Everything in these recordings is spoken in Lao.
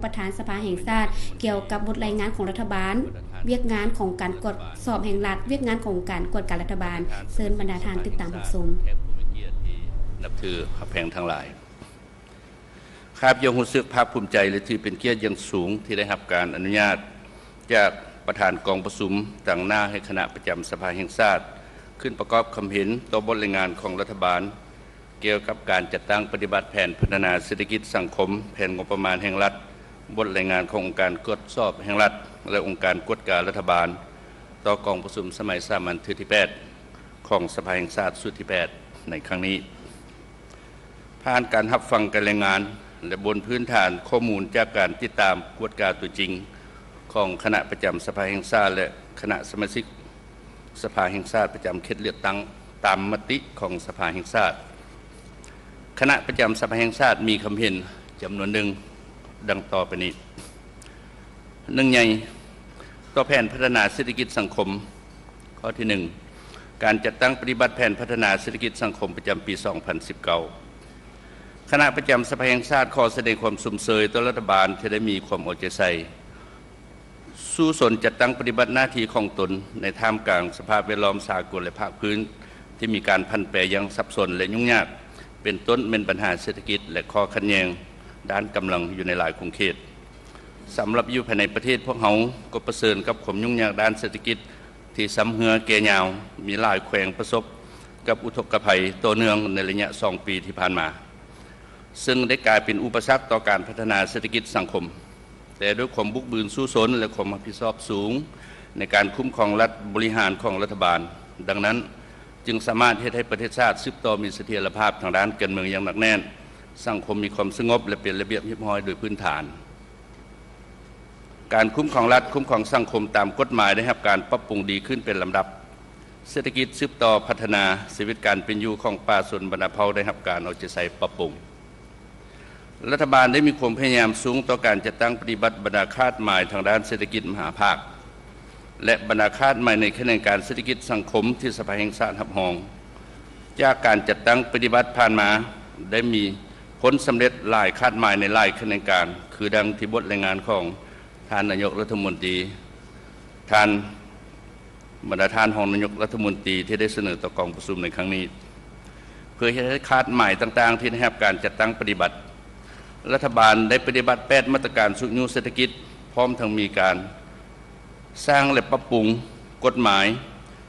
ປະທານສະພາແຫ່ງຊາດ ກ່ຽວກັບບົດລາຍງານຂອງລັດຖະບານ, ວຽກງານຂອງການກວດສອບແຫ່ງລັດ, ວຽກງານຂອງການກວດກາລັດຖະບານ. ເຊີນບັນດາທ່ານຕິດຕາມຮັບຊົມ. ແຂກຜູ້ມີກຽດທີ່ນັບຖືຮັກແພງທັງຫຼາຍ, ຂ້າພະເຈົ້າຮູ້ສຶກພາກພູມໃຈ ແລະ ຖືເປັນກຽດຢ່າງສູງ ທີ່ໄດ້ຮັບການອະນຸຍາດຈາກປະທານກອງປະຊຸມ ຕາງໜ້າໃຫ້ຄະນະປະຈຳສະພາແຫ່ງຊາດ ຂຶ້ນປະກອບຄຳເຫັນຕໍ່ບົດລາຍງານຂອງລັດຖະບານ ກ່ຽວກັບການຈັດຕັ້ງປະຕິບັດແຜນພັດທະນາເສດຖະກິດສັງຄົມ, ແຜນງົບປະມານແຫ່ງລັດ, ບົດລາຍງານຂອງອົງການກວດສອບແຫ່ງລັດ ແລະ ອົງການກວດກາລັດຖະບານ ຕໍ່ກອງປະຊຸມສະໄໝສາມັນເທື່ອທີແປດ ຂອງສະພາແຫ່ງຊາດຊຸດທີແປດ ໃນຄັ້ງນີ້. ຜ່ານການຮັບຟັງການລາຍງານ ແລະ ບົນພື້ນຖານຂໍ້ມູນຈາກການຕິດຕາມກວດກາຕົວຈິງຂອງຄະນະປະຈຳສະພາແຫ່ງຊາດ ແລະ ຄະນະສະມາຊິກ ສະພາແຫ່ງຊາດປະຈຳເຂດເລືອກຕັ້ງຕາມມະຕິຂອງສະພາແຫ່ງຊາດ, ຄະນະປະຈຳສະພາແຫ່ງຊາດມີຄຳເຫັນຈຳນວນໜຶ່ງ ດັ່ງຕໍ່ໄປນີ້. ໜຶ່ງໃຫຍ່, ຕໍ່ແຜນພັດທະນາເສດຖະກິດສັງຄົມ. ຂໍ້ທີໜຶ່ງ, ການຈັດຕັ້ງປະຕິບັດແຜນພັດທະນາເສດຖະກິດສັງຄົມປະຈຳປີສອງພັນສິບເກົ້າ. ຄະນະປະຈຳສະພາແຫ່ງຊາດຂໍສະແດງຄວາມຊົມເຊີຍຕໍ່ລັດຖະບານທີ່ໄດ້ມີຄວາມເອົາໃຈໃສ່ ສູ້ຊົນຈັດຕັ້ງປະຕິບັດໜ້າທີ່ຂອງຕົນໃນທ່າມກາງສະພາບແວດລ້ອມສາກົນ ແລະ ພາກພື້ນທີ່ມີການຜັນແປຢ່າງສັບສົນ ແລະ ຫຍຸ້ງຍາກ, ເປັນຕົ້ນແມ່ນບັນຫາເສດຖະກິດ ແລະ ຂໍ້ຂັດແຍ່ງດ້ານກຳລັງຢູ່ໃນຫຼາຍຂົງເຂດ. ສຳລັບຢູ່ພາຍໃນປະເທດ, ພວກເຮົາກໍປະເຊີນກັບຄວາມຫຍຸ້ງຍາກດ້ານເສດຖະກິດທີ່ຊຳເຮື້ອແກ່ຍາວ, ມີຫຼາຍແຂວງປະສົບກັບອຸທົກກະໄພຕໍ່ເນື່ອງໃນໄລຍະສອງປີທີ່ຜ່ານມາ. ເຊິ່ງໄດ້ກາຍເປັນອຸປະສັກຕໍ່ການພັດທະນາເສດຖະກິດສັງຄົມ, ແຕ່ດ້ວຍຄວາມບຸກບືນສູ້ຊົນ ແລະ ຄວາມຮັບຜິດຊອບສູງໃນການຄຸ້ມຄອງລັດບໍລິຫານຂອງລັດຖະບານ, ດັ່ງນັ້ນ ຈຶ່ງສາມາດເຮັດໃຫ້ປະເທດຊາດສືບຕໍ່ມີສະຖຽນລະພາບທາງດ້ານການເມືອງຢ່າງໜັກແໜ້ນ, ສັງຄົມມີຄວາມສະຫງົບ ແລະ ເປັນລະບຽບຮຽບຮ້ອຍໂດຍພື້ນຖານ. ການຄຸ້ມຄອງລັດ, ຄຸ້ມຄອງສັງຄົມຕາມກົດໝາຍໄດ້ຮັບການປັບປຸງດີຂຶ້ນເປັນລຳດັບ. ເສດຖະກິດສືບຕໍ່ພັດທະນາ, ຊີວິດການເປັນຢູ່ຂອງປະຊາຊົນບັນດາເຜົ່າໄດ້ຮັບການເອົາໃຈໃສ່ປັບປຸງ. ລັດຖະບານໄດ້ມີຄວາມພະຍາຍາມສູງຕໍ່ການຈັດຕັ້ງປະຕິບັດບັນດາຄາດໝາຍທາງດ້ານເສດຖະກິດມະຫາພາກ ແລະ ບັນດາຄາດໝາຍໃນຂະແໜງການເສດຖະກິດສັງຄົມທີ່ສະພາແຫ່ງຊາດຮັບຮອງ. ຈາກການຈັດຕັ້ງປະຕິບັດຜ່ານມາ ໄດ້ມີຜົນສຳເລັດຫຼາຍຄາດໝາຍໃນຫຼາຍຂະແໜງການ, ຄືດັ່ງທີ່ບົດລາຍງານຂອງທ່ານນາຍົກລັດຖະມົນຕີ, ທ່ານ ບັນດາທ່ານຮອງນາຍົກລັດຖະມົນຕີທີ່ໄດ້ສະເໜີຕໍ່ກອງປະຊຸມໃນຄັ້ງນີ້, ເພື່ອເຮັດໃຫ້ຄາດໝາຍຕ່າງໆທີ່ໄດ້ຮັບການຈັດຕັ້ງປະຕິບັດ. ລັດຖະບານໄດ້ປະຕິບັດແປດມາດຕະການຊຸກຍູ້ເສດຖະກິດ, ພ້ອມທັງມີການສ້າງ ແລະ ປັບປຸງກົດໝາຍ,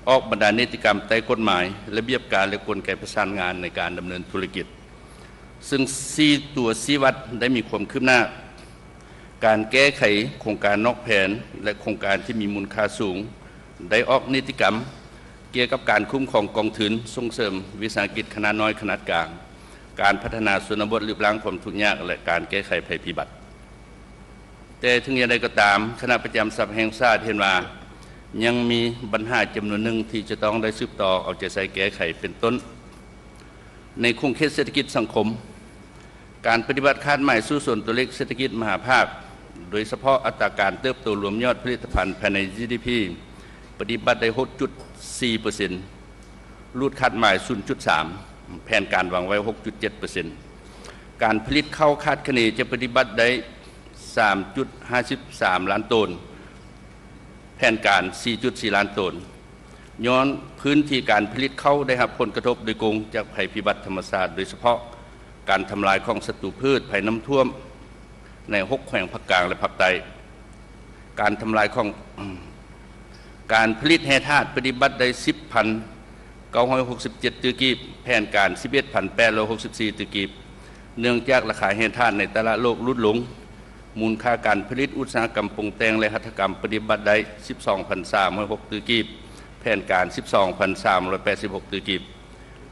ອອກບັນດານິຕິກຳໃຕ້ກົດໝາຍ, ລະບຽບການ ແລະ ກົນໄກປະສານງານໃນການດຳເນີນທຸລະກິດ. ເຊິ່ງສີ່ຕົວຊີ້ວັດໄດ້ມີຄວາມຄືບໜ້າ, ການແກ້ໄຂໂຄງການນອກແຜນ ແລະ ໂຄງການທີ່ມີມູນຄ່າສູງ, ໄດ້ອອກນິຕິກຳກ່ຽວກັບການຄຸ້ມຄອງກອງທຶນສົ່ງເສີມວິສາຫະກິດຂະໜາດນ້ອຍຂະໜາດກາງ, ການພັດທະນາຊົນນະບົດ, ລຶບລ້າງຄວາມທຸກຍາກ ແລະ ການແກ້ໄຂໄພພິບັດ. ແຕ່ເຖິງຢ່າງໃດກໍຕາມ, ຄະນະປະຈຳສະພາແຫ່ງຊາດເຫັນວ່າ ຍັງມີບັນຫາຈຳນວນໜຶ່ງທີ່ຈະຕ້ອງໄດ້ສືບຕໍ່ເອົາໃຈໃສ່ແກ້ໄຂ ເປັນຕົ້ນ ໃນຂົງເຂດເສດຖະກິດສັງຄົມ, ການປະຕິບັດຄາດໝາຍສູ້ຊົນຕົວເລກເສດຖະກິດມະຫາພາກ, ໂດຍສະເພາະອັດຕາການເຕີບໂຕລວມຍອດຜະລິດຕະພັນພາຍໃນ ຈີດີພີ ປະຕິບັດໄດ້ຫົກຈຸດສີ່ເປີເຊັນ, ຫຼຸດຄາດໝາຍສູນຈຸດສາມ, ແຜນການວາງໄວ້ຫົກຈຸດເຈັດເປີເຊັນ. ການຜະລິດເຂົ້າຄາດຄະເນຈະປະຕິບັດໄດ້ສາມຈຸດຫ້າສິບສາມລ້ານໂຕນ, ແຜນການສີ່ຈຸດສີ່ລ້ານໂຕນ. ຍ້ອນພື້ນທີ່ການຜະລິດເຂົ້າໄດ້ຮັບຜົນກະທົບໂດຍກົງຈາກໄພພິບັດທຳມະຊາດ, ໂດຍສະເພາະການທຳລາຍຂອງສັດຕູພືດ, ໄພນ້ຳຖ້ວມໃນຫົກແຂວງພາກກາງ ແລະ ພາກໃຕ້. ການທຳລາຍຂອງ ການຜະລິດແຮ່ທາດປະຕິບັດໄດ້ສິບພັນເກົ້າຮ້ອຍຫົກສິບເຈັດຕື້ກີບ, ແຜນການສິບເອັດພັນແປດຮ້ອຍຫົກສິບສີ່ຕື້ກີບ. ເນື່ອງຈາກລາຄາແຮ່ທາດໃນຕະຫຼາດໂລກຫຼຸດລົງ, ມູນຄ່າການຜະລິດອຸດສາຫະກຳປຸງແຕ່ງ ແລະ ຫັດຖະກຳປະຕິບັດໄດ້ສິບສອງພັນສາມຮ້ອຍຫົກຕື້ກີບ, ແຜນການສິບສອງພັນສາມຮ້ອຍແປດສິບຫົກຕື້ກີບ.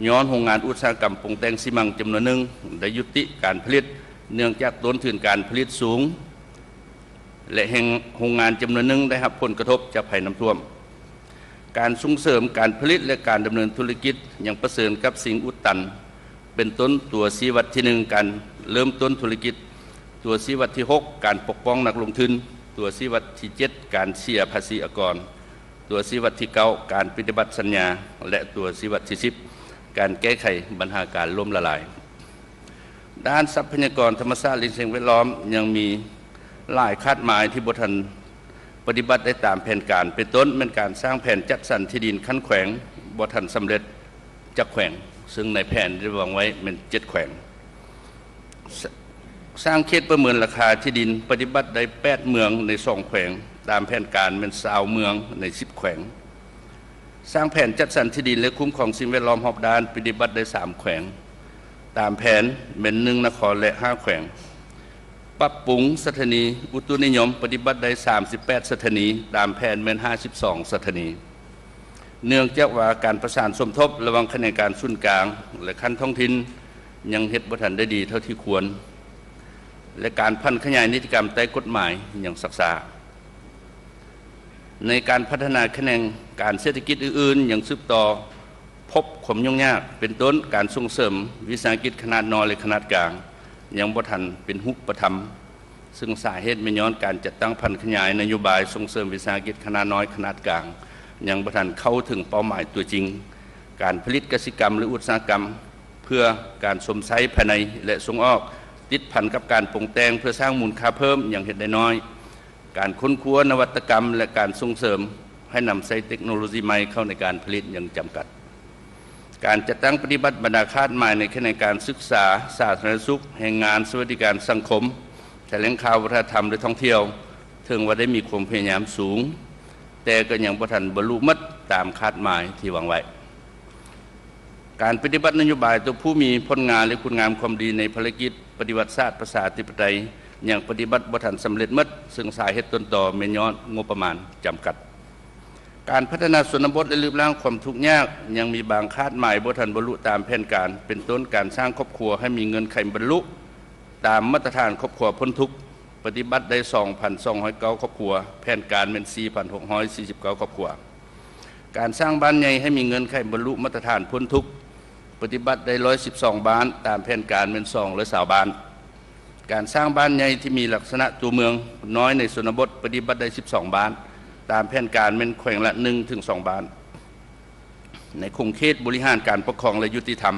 ຍ້ອນໂຮງງານອຸດສາຫະກຳປຸງແຕ່ງຊີມັງຈຳນວນໜຶ່ງໄດ້ຢຸດຕິການຜະລິດ ເນື່ອງຈາກຕົ້ນທຶນການຜະລິດສູງ ແລະ ແຫ່ງໂຮງງານຈຳນວນໜຶ່ງໄດ້ຮັບຜົນກະທົບຈາກໄພນ້ຳຖ້ວມ. ການສົ່ງເສີມການຜະລິດ ແລະ ການດຳເນີນທຸລະກິດຍັງປະເຊີນກັບສິ່ງອຸດຕັນ, ເປັນຕົ້ນ ຕົວຊີ້ວັດທີໜຶ່ງ ການເລີ່ມຕົ້ນທຸລະກິດ, ຕົວຊີ້ວັດທີຫົກ ການປົກປ້ອງນັກລົງທຶນ, ຕົວຊີ້ວັດທີເຈັດ ການເສຍພາສີອາກອນ, ຕົວຊີ້ວັດທີເກົ້າ ການປະຕິບັດສັນຍາ ແລະ ຕົວຊີ້ວັດທີສິບ ການແກ້ໄຂບັນຫາການລົ້ມລະລາຍ. ດ້ານຊັບພະຍາກອນທຳມະຊາດ ແລະ ສິ່ງແວດລ້ອມ ຍັງມີ ຫຼາຍຄາດໝາຍທີ່ບໍ່ທັນປະຕິບັດໄດ້ຕາມແຜນການ, ເປັນຕົ້ນແມ່ນການສ້າງແຜນຈັດສັນທີ່ດິນຂັ້ນແຂວງບໍ່ທັນສຳເລັດຈັກແຂວງ, ເຊິ່ງໃນແຜນໄດ້ວາງໄວ້ແມ່ນເຈັດແຂວງ. ສ- ສ້າງເຂດປະເມີນລາຄາທີ່ດິນປະຕິບັດໄດ້ແປດເມືອງໃນສອງແຂວງ, ຕາມແຜນການແມ່ນຊາວເມືອງໃນສິບແຂວງ. ສ້າງແຜນຈັດສັນທີ່ດິນ ແລະ ຄຸ້ມຄອງສິ່ງແວດລ້ອມຮອບດ້ານ ປະຕິບັດໄດ້ສາມແຂວງ, ຕາມແຜນແມ່ນໜຶ່ງນະຄອນ ແລະ ຫ້າແຂວງ. ປັບປຸງສະຖານີອຸຕຸນິຍົມ ປະຕິບັດໄດ້ສາມສິບແປດສະຖານີ, ຕາມແຜນແມ່ນຫ້າສິບສອງສະຖານີ. ເນື່ອງຈາກວ່າການປະສານສົມທົບລະຫວ່າງຂະແໜງການສູນກາງ ແລະ ຂັ້ນທ້ອງຖິ່ນຍັງເຮັດບໍ່ທັນໄດ້ດີເທົ່າທີ່ຄວນ ແລະ ການຜັນຂະຫຍາຍນິຕິກຳໃຕ້ກົດໝາຍຍັງຊັກຊ້າ. ໃນການພັດທະນາຂະແໜງການເສດຖະກິດອື່ນໆ ຍັງສືບຕໍ່ພົບຄວາມຫຍຸ້ງຍາກ, ເປັນຕົ້ນການສົ່ງເສີມວິສາຫະກິດຂະໜາດນ້ອຍ ແລະ ຂະໜາດກາງ ຍັງບໍ່ທັນເປັນຮູບປະທຳ, ເຊິ່ງສາເຫດແມ່ນຍ້ອນການຈັດຕັ້ງຜັນຂະຫຍາຍນະໂຍບາຍສົ່ງເສີມວິສາຫະກິດຂະໜາດນ້ອຍ ຂະໜາດກາງ ຍັງບໍ່ທັນເຂົ້າເຖິງເປົ້າໝາຍຕົວຈິງ. ການຜະລິດກະສິກຳ ແລະ ອຸດສາຫະກຳ ເພື່ອການຊົມໃຊ້ພາຍໃນ ແລະ ສົ່ງອອກ ຕິດພັນກັບການປຸງແຕ່ງເພື່ອສ້າງມູນຄ່າເພີ່ມ ຍັງເຮັດໄດ້ນ້ອຍ. ການຄົ້ນຄວ້ານະວັດຕະກຳ ແລະ ການສົ່ງເສີມໃຫ້ນຳໃຊ້ເຕັກໂນໂລຊີໃໝ່ເຂົ້າໃນການຜະລິດຍັງຈຳກັດ. ການຈັດຕັ້ງປະຕິບັດບັນດາຄາດໝາຍໃນຂະແໜງການສຶກສາ, ສາທາລະນະສຸກ, ແຮງງານ, ສະຫວັດດີການສັງຄົມ, ຖະແຫຼງຂ່າວ, ວັດທະນະທຳ ແລະ ທ່ອງທ່ຽວ ເຖິງວ່າໄດ້ມີຄວາມພະຍາຍາມສູງ, ແຕ່ກໍຍັງບໍ່ທັນບັນລຸໝົດຕາມຄາດໝາຍທີ່ວາງໄວ້. ການປະຕິບັດນະໂຍບາຍຕໍ່ຜູ້ມີຜົນງານ ແລະ ຄຸນງາມຄວາມດີໃນພາລະກິດປະຕິວັດຊາດປະຊາທິປະໄຕ ຍັງປະຕິບັດບໍ່ທັນສຳເລັດໝົດ, ເຊິ່ງສາເຫດຕົ້ນຕໍແມ່ນຍ້ອນງົບປະມານຈຳກັດ. ການພັດທະນາຊົນນະບົດ ແລະ ລຶບລ້າງຄວາມທຸກຍາກ ຍັງມີບາງຄາດໝາຍບໍ່ທັນບັນລຸຕາມແຜນການ, ເປັນຕົ້ນການສ້າງຄອບຄົວໃຫ້ມີເງື່ອນໄຂບັນລຸຕາມມາດຕະຖານຄອບຄົວພົ້ນທຸກ ປະຕິບັດໄດ້ສອງພັນສອງຮ້ອຍເກົ້າຄອບຄົວ, ແຜນການແມ່ນສີ່ພັນຫົກຮ້ອຍສີ່ສິບເກົ້າຄອບຄົວ. ການສ້າງບ້ານໃຫຍ່ໃຫ້ມີເງື່ອນໄຂບັນລຸມາດຕະຖານພົ້ນທຸກ ປະຕິບັດໄດ້ຮ້ອຍສິບສອງບ້ານ, ຕາມແຜນການແມ່ນສອງຮ້ອຍຊາວບ້ານ. ການສ້າງບ້ານໃຫຍ່ທີ່ມີລັກສະນະຕົວເມືອງນ້ອຍໃນຊົນນະບົດ ປະຕິບັດໄດ້ສິບສອງບ້ານ, ຕາມແຜນການແມ່ນແຂວງລະໜຶ່ງເຖິງສອງບ້ານ. ໃນຂົງເຂດບໍລິຫານການປົກຄອງ ແລະ ຍຸຕິທຳ,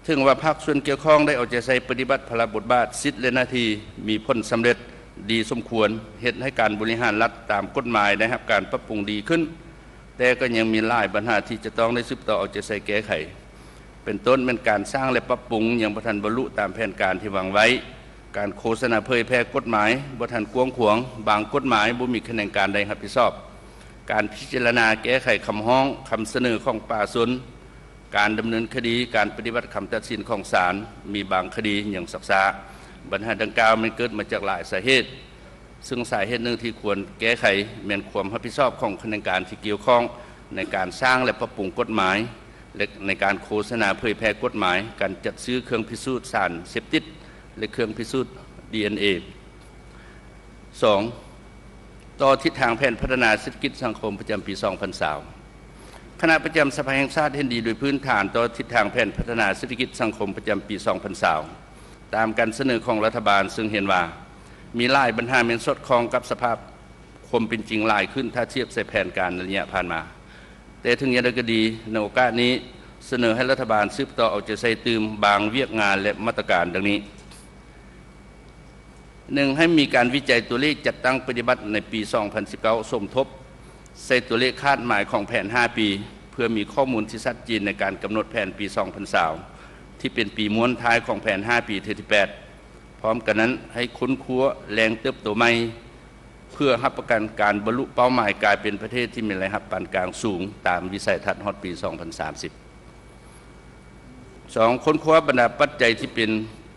ເຖິງວ່າພາກສ່ວນກ່ຽວຂ້ອງໄດ້ເອົາໃຈໃສ່ປະຕິບັດພາລະບົດບາດ, ສິດ ແລະ ໜ້າທີ່ມີຜົນສຳເລັດດີສົມຄວນ, ເຮັດໃຫ້ການບໍລິຫານລັດຕາມກົດໝາຍໄດ້ຮັບການປັບປຸງດີຂຶ້ນ, ແຕ່ກໍຍັງມີຫຼາຍບັນຫາທີ່ຈະຕ້ອງໄດ້ສືບຕໍ່ເອົາໃຈໃສ່ແກ້ໄຂ. ເປັນຕົ້ນແມ່ນການສ້າງ ແລະ ປັບປຸງຍັງບໍ່ທັນບັນລຸຕາມແຜນການທີ່ວາງໄວ້, ການໂຄສະນາເຜີຍແຜ່ກົດໝາຍບໍ່ທັນກວ້າງຂວາງ, ບາງກົດໝາຍບໍ່ມີຂະແໜງການໃດຮັບຜິດຊອບ, ການພິຈາລະນາແກ້ໄຂຄຳຮ້ອງ, ຄຳສະເໜີຂອງປະຊາຊົນ, ການດຳເນີນຄະດີ, ການປະຕິບັດຄຳຕັດສິນຂອງສານ, ມີບາງຄະດີຍັງຊັກຊ້າ. ບັນຫາດັ່ງກ່າວແມ່ນເກີດມາຈາກຫຼາຍສາເຫດ, ເຊິ່ງສາເຫດໜຶ່ງທີ່ຄວນແກ້ໄຂແມ່ນຄວາມຮັບຜິດຊອບຂອງຂະແໜງການທີ່ກ່ຽວຂ້ອງໃນການສ້າງ ແລະ ປັບປຸງກົດໝາຍ ແລະ ໃນການໂຄສະນາເຜີຍແຜ່ກົດໝາຍ, ການຈັດຊື້ເຄື່ອງພິສູດສານເສບຕິດ ແລະ ເຄື່ອງພິສູດດີເອັນເອ. ສອງ, ຕໍ່ທິດທາງແຜນພັດທະນາເສດຖະກິດສັງຄົມປະຈຳປີສອງພັນຊາວ. ຄະນະປະຈຳສະພາແຫ່ງຊາດເຫັນດີໂດຍພື້ນຖານຕໍ່ທິດທາງແຜນພັດທະນາເສດຖະກິດສັງຄົມປະຈຳປີສອງພັນຊາວ ຕາມການສະເໜີຂອງລັດຖະບານ, ເຊິ່ງເຫັນວ່າມີຫຼາຍບັນຫາແມ່ນສອດຄ່ອງກັບສະພາບຄວາມເປັນຈິງຫຼາຍຂຶ້ນ ຖ້າທຽບໃສ່ແຜນການໃນໄລຍະຜ່ານມາ. ແຕ່ເຖິງຢ່າງໃດກໍດີ, ໃນໂອກາດນີ້, ສະເໜີໃຫ້ລັດຖະບານສືບຕໍ່ເອົາໃຈໃສ່ຕື່ມບາງວຽກງານ ແລະ ມາດຕະການດັ່ງນີ້. ໜຶ່ງ, ໃຫ້ມີການວິໄຈຕົວເລກຈັດຕັ້ງປະຕິບັດໃນປີສອງພັນສິບເກົ້າ ສົມທົບໃສ່ຕົວເລກຄາດໝາຍຂອງແຜນຫ້າປີ ເພື່ອມີຂໍ້ມູນທີ່ຊັດເຈນໃນການກຳນົດແຜນປີສອງພັນຊາວ ທີ່ເປັນປີມ້ວນທ້າຍຂອງແຜນຫ້າປີເທື່ອທີແປດ. ພ້ອມກັນນັ້ນ, ໃຫ້ຄົ້ນຄວ້າແຫຼ່ງເຕີບໂຕໃໝ່ ເພື່ອຮັບປະກັນການບັນລຸເປົ້າໝາຍກາຍເປັນປະເທດທີ່ມີລາຍຮັບປານກາງສູງ ຕາມວິໄສທັດຮອດປີສອງພັນສາມສິບ. ສອງ, ຄົ້ນຄວ້າບັນດາປັດໄຈທີ່ເປັນ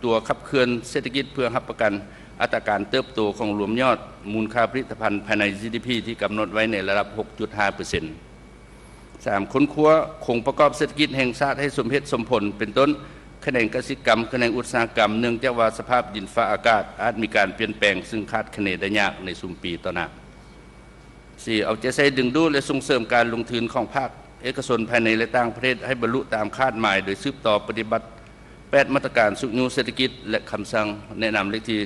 ຕົວຂັບເຄື່ອນເສດຖະກິດ ເພື່ອຮັບປະກັນອັດຕາການເຕີບໂຕຂອງລວມຍອດມູນຄ່າຜະລິດຕະພັນພາຍໃນ ຈີດີພີ ທີ່ກຳນົດໄວ້ໃນລະດັບຫົກຈຸດຫ້າເປີເຊັນ. ສາມ, ຄົ້ນຄວ້າໂຄງປະກອບເສດຖະກິດແຫ່ງຊາດໃຫ້ສົມເຫດສົມຜົນ, ເປັນຕົ້ນ ຂະແໜງກະສິກຳ, ຂະແໜງອຸດສາຫະກຳ, ເນື່ອງຈາກວ່າສະພາບດິນຟ້າອາກາດອາດມີການປ່ຽນແປງ ເຊິ່ງຄາດຄະເນໄດ້ຍາກໃນຊຸມປີຕໍ່ໜ້າ. ສີ່, ເອົາໃຈໃສ່ດຶງດູດ ແລະ ສົ່ງເສີມການລົງທຶນຂອງພາກເອກະຊົນພາຍໃນ ແລະ ຕ່າງປະເທດ ໃຫ້ບັນລຸຕາມຄາດໝາຍ ໂດຍສືບຕໍ່ປະຕິບັດແປດມາດຕະການຊຸກຍູ້ເສດຖະກິດ ແລະ ຄຳສັ່ງແນະນຳເລກທີ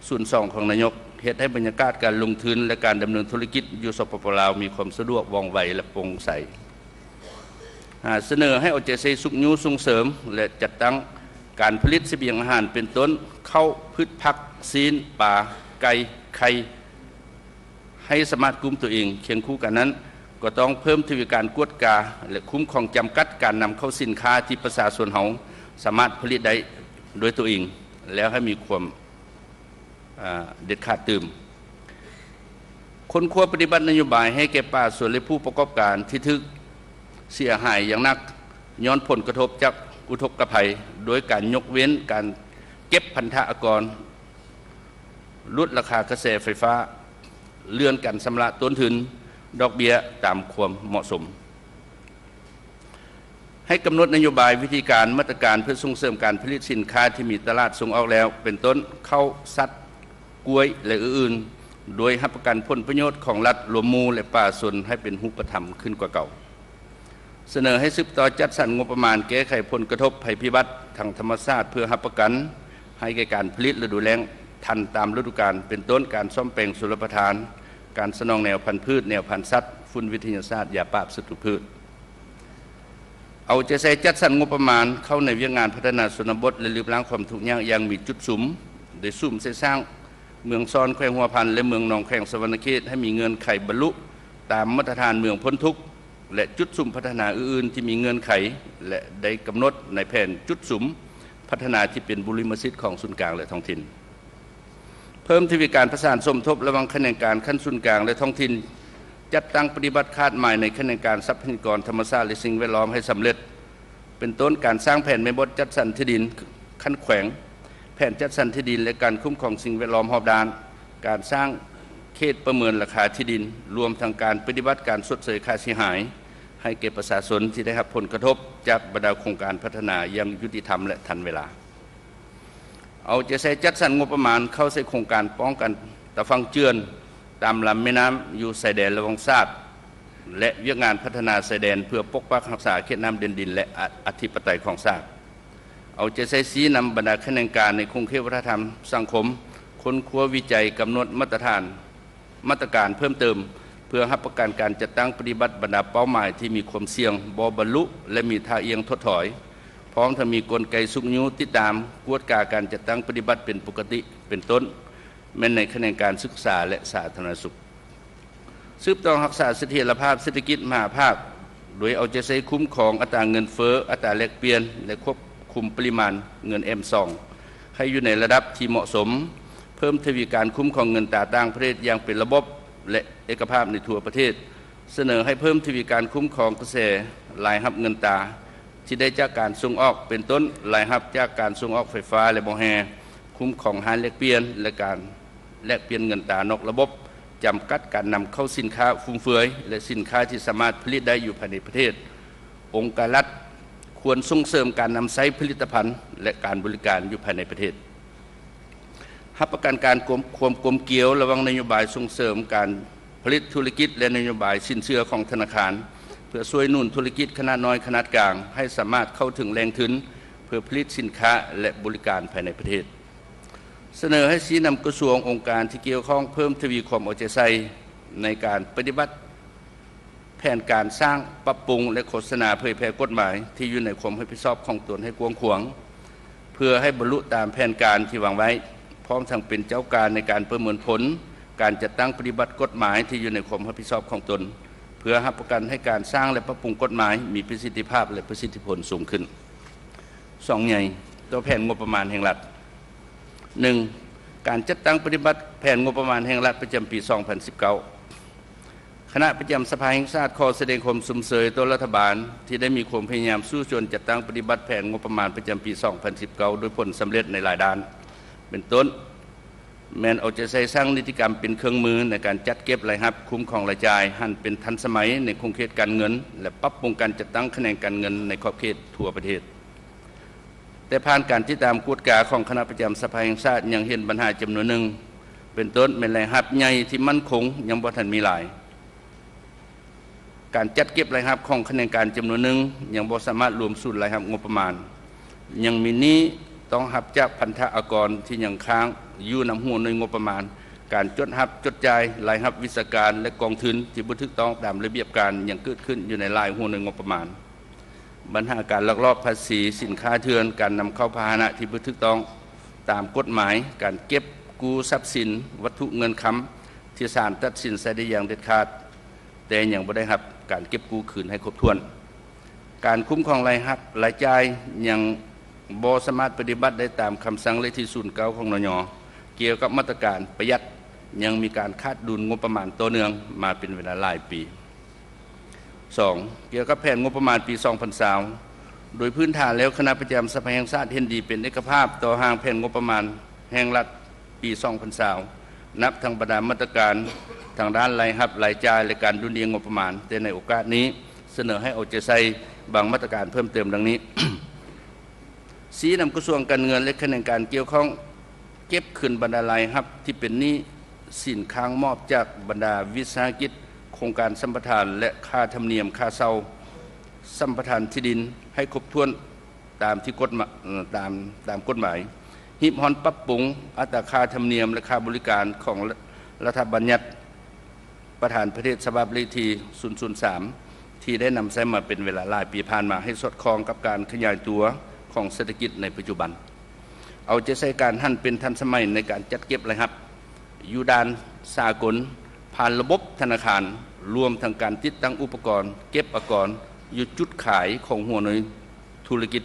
ສູນສອງຂອງນາຍົກ, ເຮັດໃຫ້ບັນຍາກາດການລົງທຶນ ແລະ ການດຳເນີນທຸລະກິດຢູ່ ສປປ ລາວ ມີຄວາມສະດວກ, ວ່ອງໄວ ແລະ ໂປ່ງໃສ. ຫ້າ, ສະເໜີໃຫ້ເອົາໃຈໃສ່ຊຸກຍູ້, ສົ່ງເສີມ ແລະ ຈັດຕັ້ງການຜະລິດສະບຽງອາຫານ ເປັນຕົ້ນ ເຂົ້າ, ພືດຜັກ, ຊີ້ນ, ປາ, ໄກ່ ໄຂ່ ໃຫ້ສາມາດກຸມຕົວເອງ. ຄຽງຄູ່ກັນນັ້ນ, ກໍຕ້ອງເພີ່ມທະວີການກວດກາ ແລະ ຄຸ້ມຄອງຈຳກັດການນຳເຂົ້າສິນຄ້າທີ່ປະຊາຊົນເຮົາສາມາດຜະລິດໄດ້ດ້ວຍຕົວເອງ ແລ້ວໃຫ້ມີຄວາມ ອາ ເດັດຂາດຕື່ມ. ຄົ້ນຄວ້າປະຕິບັດນະໂຍບາຍໃຫ້ແກ່ປະຊາຊົນ ແລະ ຜູ້ປະກອບການທີ່ຖືກເສຍຫາຍຢ່າງໜັກຍ້ອນຜົນກະທົບຈາກອຸທົກກະໄພ, ໂດຍການຍົກເວັ້ນການເກັບພັນທະອາກອນ, ຫຼຸດລາຄາກະແສໄຟຟ້າ, ເລື່ອນການຊຳລະຕົ້ນທຶນ, ດອກເບ້ຍຕາມຄວາມເໝາະສົມ. ໃຫ້ກຳນົດນະໂຍບາຍ, ວິທີການ, ມາດຕະການເພື່ອສົ່ງເສີມການຜະລິດສິນຄ້າທີ່ມີຕະຫຼາດສົ່ງອອກແລ້ວ, ເປັນຕົ້ນ ເຂົ້າ, ສັດ, ກ້ວຍ ແລະ ອື່ນໆ, ໂດຍຮັບປະກັນຜົນປະໂຫຍດຂອງລັດລວມໝູ່ ແລະ ປະຊາຊົນໃຫ້ເປັນຮູບປະທຳຂຶ້ນກວ່າເກົ່າ. ສະເໜີໃຫ້ສືບຕໍ່ຈັດສັນງົບປະມານແກ້ໄຂຜົນກະທົບໄພພິບັດທາງທຳມະຊາດ ເພື່ອຮັບປະກັນໃຫ້ແກ່ການຜະລິດລະດູແລ້ງທັນຕາມລະດູການ, ເປັນຕົ້ນ ການສ້ອມແປງຊົນລະປະທານ, ການສະໜອງແນວພັນພືດ, ແນວພັນສັດ, ຝຸ່ນວິທະຍາສາດ, ຢາປາບສັດຕູພືດ. ເອົາໃຈໃສ່ຈັດສັນງົບປະມານເຂົ້າໃນວຽກງານພັດທະນາຊົນນະບົດ ແລະ ລຶບລ້າງຄວາມທຸກຍາກຢ່າງມີຈຸດສຸມ, ໂດຍສຸມໃສ່ສ້າງເມືອງຊ່ອນ ແຂວງຫົວພັນ ແລະ ເມືອງໜອງແຂງ ສະຫວັນນະເຂດ ໃຫ້ມີເງື່ອນໄຂບັນລຸຕາມມາດຕະຖານເມືອງພົ້ນທຸກ ແລະ ຈຸດສຸມພັດທະນາອື່ນໆທີ່ມີເງື່ອນໄຂ ແລະ ໄດ້ກຳນົດໃນແຜນຈຸດສຸມພັດທະນາທີ່ເປັນບຸລິມະສິດຂອງສູນກາງ ແລະ ທ້ອງຖິ່ນ. ເພີ່ມທະວີການປະສານສົມທົບລະຫວ່າງຂະແໜງການຂັ້ນສູນກາງ ແລະ ທ້ອງຖິ່ນ, ຈັດຕັ້ງປະຕິບັດຄາດໝາຍໃນຂະແໜງການຊັບພະຍາກອນທຳມະຊາດ ແລະ ສິ່ງແວດລ້ອມໃຫ້ສຳເລັດ, ເປັນຕົ້ນ ການສ້າງແຜນແມ່ບົດຈັດສັນທີ່ດິນຂັ້ນແຂວງ, ແຜນຈັດສັນທີ່ດິນ ແລະ ການຄຸ້ມຄອງສິ່ງແວດລ້ອມຮອບດ້ານ, ການສ້າງເຂດປະເມີນລາຄາທີ່ດິນ, ລວມທັງການປະຕິບັດການຊົດເຊີຍຄ່າເສຍຫາຍໃຫ້ແກ່ປະຊາຊົນທີ່ໄດ້ຮັບຜົນກະທົບຈາກບັນດາໂຄງການພັດທະນາຢ່າງຍຸຕິທຳ ແລະ ທັນເວລາ. ເອົາໃຈໃສ່ຈັດສັນງົບປະມານເຂົ້າໃສ່ໂຄງການປ້ອງກັນຕາຝັ່ງເຈື່ອນຕາມລຳແມ່ນ້ຳຢູ່ຊາຍແດນລະຫວ່າງຊາດ ແລະ ວຽກງານພັດທະນາຊາຍແດນເພື່ອປົກປັກຮັກສາເຂດນ້ຳເດັ່ນດິນ ແລະ ອະ ອະທິປະໄຕຂອງຊາດ. ເອົາໃຈໃສ່ຊີ້ນຳບັນດາຂະແໜງການໃນຂົງເຂດວັດທະນະທຳສັງຄົມ, ຄົ້ນຄວ້າວິໄຈ, ກຳນົດມາດຕະຖານ, ມາດຕະການເພີ່ມເຕີມ ເພື່ອຮັບປະກັນການຈັດຕັ້ງປະຕິບັດບັນດາເປົ້າໝາຍທີ່ມີຄວາມສ່ຽງບໍ່ບັນລຸ ແລະ ມີທ່າອ່ຽງຖົດຖອຍ, ພ້ອມທັງມີກົນໄກຊຸກຍູ້ຕິດຕາມ, ກວດກາການຈັດຕັ້ງປະຕິບັດເປັນປົກກະຕິ, ເປັນຕົ້ນ ແມ່ນໃນຂະແໜງການສຶກສາ ແລະ ສາທາລະນະສຸກ. ສືບຕໍ່ຮັກສາສະຖຽນລະພາບເສດຖະກິດມະຫາພາກ ໂດຍເອົາໃຈໃສ່ຄຸ້ມຄອງອັດຕາເງິນເຟີ້, ອັດຕາແລກປ່ຽນ ແລະ ຄວບຄຸມປະລິມານເງິນແອມຊອງໃຫ້ຢູ່ໃນລະດັບທີ່ເໝາະສົມ, ເພີ່ມທະວີການຄຸ້ມຄອງເງິນຕາຕ່າງປະເທດຢ່າງເປັນລະບົບ ແລະ ເອກະພາບໃນທົ່ວປະເທດ, ສະເໜີໃຫ້ເພີ່ມທະວີການຄຸ້ມຄອງກະແສລາຍຮັບເງິນຕາ ທີ່ໄດ້ຈາກການສົ່ງອອກ ເປັນຕົ້ນ ລາຍຮັບຈາກການສົ່ງອອກໄຟຟ້າ ແລະ ບໍ່ແຮ່, ຄຸ້ມຄອງຮ້ານແລກປ່ຽນ ແລະ ການແລກປ່ຽນເງິນຕານອກລະບົບ, ຈຳກັດການນຳເຂົ້າສິນຄ້າຟຸມເຟືອຍ ແລະ ສິນຄ້າທີ່ສາມາດຜະລິດໄດ້ຢູ່ພາຍໃນປະເທດ. ອົງການລັດຄວນສົ່ງເສີມການນຳໃຊ້ຜະລິດຕະພັນ ແລະ ການບໍລິການຢູ່ພາຍໃນປະເທດ. ຮັບປະກັນການກວມ ຄວາມກົມກຽວລະຫວ່າງນະໂຍບາຍສົ່ງເສີມການຜະລິດທຸລະກິດ ແລະ ນະໂຍບາຍສິນເຊື່ອຂອງທະນາຄານ ເພື່ອຊ່ວຍໜູນທຸລະກິດຂະໜາດນ້ອຍຂະໜາດກາງ ໃຫ້ສາມາດເຂົ້າເຖິງແຫຼ່ງທຶນເພື່ອຜະລິດສິນຄ້າ ແລະ ບໍລິການພາຍໃນປະເທດ. ສະເໜີໃຫ້ຊີ້ນຳກະຊວງ, ອົງການທີ່ກ່ຽວຂ້ອງເພີ່ມທະວີຄວາມເອົາໃຈໃສ່ໃນການປະຕິບັດ ແຜນການສ້າງ, ປັບປຸງ ແລະ ໂຄສະນາເຜີຍແຜ່ກົດໝາຍທີ່ຢູ່ໃນຄວາມຮັບຜິດຊອບຂອງຕົນໃຫ້ກວ້າງຂວາງ ເພື່ອໃຫ້ບັນລຸຕາມແຜນການທີ່ວາງໄວ້, ພ້ອມທັງເປັນເຈົ້າການໃນການປະເມີນຜົນການຈັດຕັ້ງປະຕິບັດກົດໝາຍທີ່ຢູ່ໃນຄວາມຮັບຜິດຊອບຂອງຕົນ, ເພື່ອຮັບປະກັນໃຫ້ການສ້າງ ແລະ ປັບປຸງກົດໝາຍມີປະສິດທິພາບ ແລະ ປະສິດທິຜົນສູງຂຶ້ນ. ສອງໃຫຍ່ຕໍ່ແຜນງົບປະມານແຫ່ງລັດ. ໜຶ່ງ, ການຈັດຕັ້ງປະຕິບັດແຜນງົບປະມານແຫ່ງລັດປະຈຳປີສອງພັນສິບເກົ້າ. ຄະນະປະຈຳສະພາແຫ່ງຊາດຂໍສະແດງຄວາມຊົມເຊີຍຕໍ່ລັດຖະບານທີ່ໄດ້ມີຄວາມພະຍາຍາມສູ້ຊົນຈັດຕັ້ງປະຕິບັດແຜນງົບປະມານປະຈຳປີສອງພັນສິບເກົ້າດ້ວຍຜົນສຳເລັດໃນຫຼາຍດ້ານ, ເປັນຕົ້ນ ແມ່ນເອົາໃຈໃສ່ສ້າງນິຕິກຳເປັນເຄື່ອງມືໃນການຈັດເກັບລາຍຮັບ, ຄຸ້ມຄອງລາຍຈ່າຍ ຫັນເປັນທັນສະໄໝໃນຂົງເຂດການເງິນ ແລະ ປັບປຸງການຈັດຕັ້ງຂະແໜງການເງິນໃນຂອບເຂດທົ່ວປະເທດ. ແຕ່ຜ່ານການຕິດຕາມກວດກາຂອງຄະນະປະຈຳສະພາແຫ່ງຊາດ ຍັງເຫັນບັນຫາຈຳນວນໜຶ່ງ, ເປັນຕົ້ນແມ່ນລາຍຮັບໃຫຍ່ທີ່ໝັ້ນຄົງຍັງບໍ່ທັນມີຫຼາຍ. ການຈັດເກັບລາຍຮັບຂອງຂະແໜງການຈຳນວນໜຶ່ງຍັງບໍ່ສາມາດລວມສູນລາຍຮັບງົບປະມານ, ຍັງມີໜີ້ຕ້ອງຮັບຈາກພັນທະອາກອນທີ່ຍັງຄ້າງຢູ່ນຳຫົວໜ່ວຍງົບປະມານ, ການຈົດຮັບຈົດຈ່າຍລາຍຮັບວິຊາການ ແລະ ກອງທຶນທີ່ບໍ່ຖືກຕ້ອງຕາມລະບຽບການຍັງເກີດຂຶ້ນຢູ່ໃນຫຼາຍຫົວໜ່ວຍງົບປະມານ. ບັນຫາການລັກລອບພາສີສິນຄ້າເຖື່ອນ, ການນຳເຂົ້າພາຫະນະທີ່ບໍ່ຖືກຕ້ອງຕາມກົດໝາຍ, ການເກັບ ກູ້ຊັບສິນວັດຖຸເງິນຄຳ ທີ່ສານຕັດສິນໃຊ້ໄດ້ຢ່າງເດັດຂາດ, ແຕ່ຍັງບໍ່ໄດ້ຮັບການເກັບກູ້ຄືນໃຫ້ຄົບຖ້ວນ. ການຄຸ້ມຄອງລາຍຮັບລາຍຈ່າຍຍັງບໍ່ສາມາດປະຕິບັດໄດ້ຕາມຄຳສັ່ງເລກທີສູນເກົ້າຂອງ ນຍ ກ່ຽວກັບມາດຕະການປະຢັດ, ຍັງມີການຂາດດຸນງົບປະມານຕໍ່ເນື່ອງມາເປັນເວລາຫຼາຍປີ. ສອງ, ກ່ຽວກັບແຜນງົບປະມານປີສອງພັນຊາວ ໂດຍພື້ນຖານແລ້ວ ຄະນະປະຈຳສະພາແຫ່ງຊາດເຫັນດີເປັນເອກະພາບຕໍ່ຮ່າງແຜນງົບປະມານແຫ່ງລັດປີສອງພັນຊາວ ນັບທັງບັນດາມາດຕະການທາງດ້ານລາຍຮັບ, ລາຍຈ່າຍ ແລະ ການດຸ່ນດ່ຽງງົບປະມານ, ແຕ່ໃນໂອກາດນີ້ ສະເໜີໃຫ້ເອົາໃຈໃສ່ບາງມາດຕະການເພີ່ມເຕີມດັ່ງນີ້. ຊີ້ນຳກະຊວງການເງິນ ແລະ ຂະແໜງການກ່ຽວຂ້ອງ ເກັບຄືນບັນດາລາຍຮັບທີ່ເປັນໜີ້ສິນຄ້າງມອບຈາກບັນດາວິສາຫະກິດ, ໂຄງການສຳປະທານ ແລະ ຄ່າທຳນຽມຄ່າເຊົ່າສຳປະທານທີ່ດິນໃຫ້ຄົບຖ້ວນຕາມທີ່ກົດໝາ ເອີ່ ຕາມ ຕາມກົດໝາຍ, ຮີບຮ້ອນປັບປຸງອັດຕາຄ່າທຳນຽມ ແລະ ຄ່າບໍລິການຂອງລັດຖະບັນຍັດ ປະທານປະເທດສະບັບເລກທີສູນສູນສາມ ທີ່ໄດ້ນຳໃຊ້ມາເປັນເວລາຫຼາຍປີຜ່ານມາ ໃຫ້ສອດຄ່ອງກັບການຂະຫຍາຍຕົວຂອງເສດຖະກິດໃນປັດຈຸບັນ. ເອົາໃຈໃສ່ການຫັນເປັນທັນສະໄໝໃນການຈັດເກັບລາຍຮັບຢູ່ດ່ານສາກົນ ຜ່ານລະບົບທະນາຄານ, ລວມທັງການຕິດຕັ້ງອຸປະກອນເກັບອາກອນຢູ່ຈຸດຂາຍຂອງຫົວໜ່ວຍທຸລະກິດ,